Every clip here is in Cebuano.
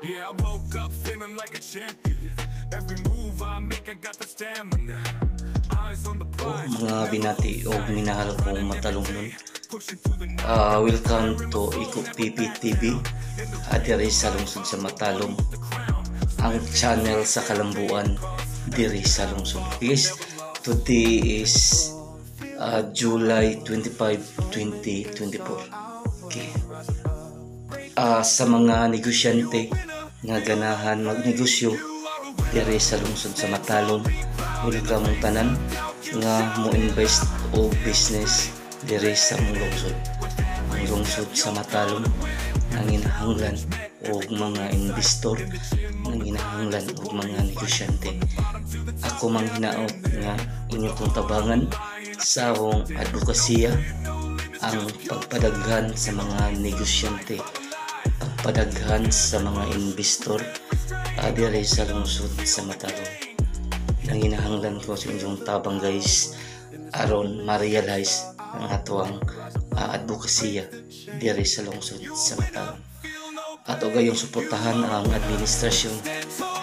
Yeah, I woke up feeling like a champion. Every move I make, I got the stamina. Eyes on the prize. Mga binati o minahal kong Matalomnon. Pushing through the night. Welcome to Iko PPTV, diri sa lungsod sa Matalom, ang channel sa kalambuan diri sa lungsod. Guys, today is July 25, 2024. Okay. Sa mga negosyante nga ganahan magnegosyo diri sa lungsod sa Matalom, welcome mong tanan nga mo invest o business diri sa mong lungsod. Ang lungsod sa Matalom nanginahanglan og mga investor, nanginahanglan og mga negosyante. Ako mang hinaot nga inyo kong tabangan sa akong advokasya, ang pagpadaghan sa mga negosyante, pagpadaghan sa mga investor diri sa lungsod sa Matalom. Nanginahanglan ko sa inyong tabang, guys, aron ma-realize ang atoang advokasya diri sa lungsod sa Matalom. Ato gayong suportahan ang administrasyon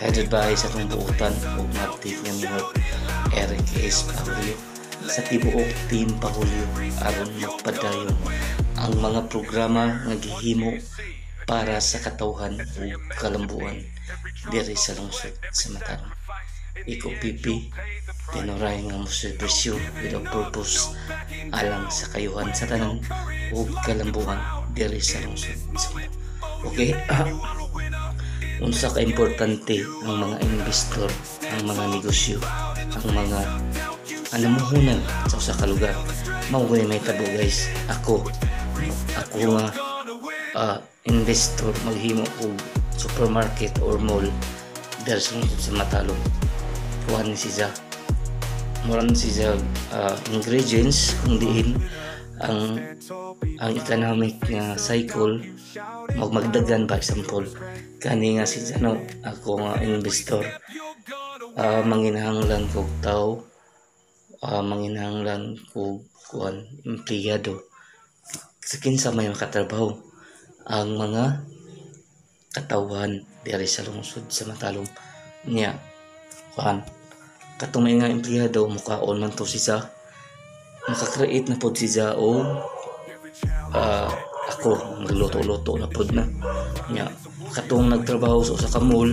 headed by sa atong buutan ug mabtik nga Mayor Eric S. Pahulyo sa tibuok Team Pahulyo aron magpadayon ang mga programa nga gihimo para sa katawhan ug kalambuan diri sa lungsod sa Matalom. Iko PP tinuray nga mo serbisyo with a purpose alang sa kayuhan sa tanan ug kalambuan diri sa lungsod sa Matalom. Okay, unsa ka importante ang mga investor, ang mga negosyo, ang mga namuhunan sa usa ka lugar. Mao gani may tabo, guys. Ako nga investor maghimo og supermarket or mall diri sa lungsod sa Matalom. Kuan ni siya. Mura ni siya ingredients kung diin ang economic nga cycle magmagdagan ba. Example kani nga si ano, ako nga investor, manginahanglan kog tao, manginahanglan kog kuan, empleyado. Sa kinsa may makatrabaho? Ang mga katawhan diri sa lungsod sa Matalom. Niya kuan, katong may nga empleyado mukaon man to siya, maka-create na pod siya og ako magluto-luto na pod na. Nya katong nagtrabaho sa usa ka mall,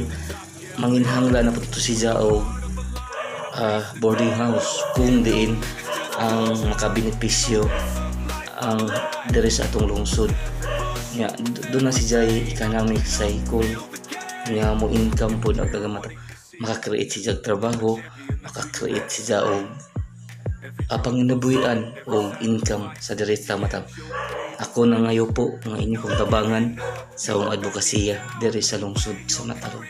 manginhanglan na pod to siya og boarding house kung diin ang makabenepisyo ang diri sa atong lungsod. Nya doon na siya economic cycle nga mo income pod ang taga, maka-create siya og trabaho, maka-create siya og panginabuhian o income sa diri sa Matalom. Ako na ngayo po nga inyo kong tabangan sa akong advokasya diri sa lungsod sa Matalom.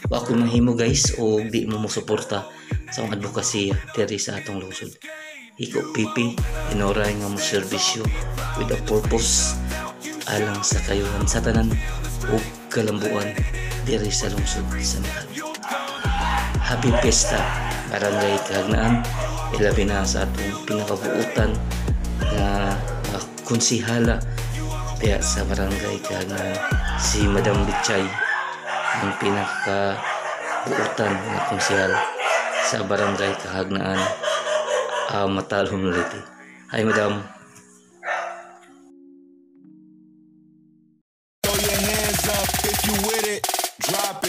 Wa ko mahimo, guys, o di mo mo suporta sa akong advokasya diri sa atong lungsod. Iko PP inoray nga mo serbisyo with a purpose alang sa kayuhan sa tanan ug kalambuan diri sa lungsod sa Matalom. Happy Pesta, Barangay Kahagnaan, ilabi na sa atong pinakabuutan nga konsihala diya sa Barangay Kahagnaan, si Madam Bichay, ang pinakabuutan nga konsihal sa Barangay Kahagnaan, Matalom, Leyte. Hi, Madam. Throw your hands up if you with it. Drop it.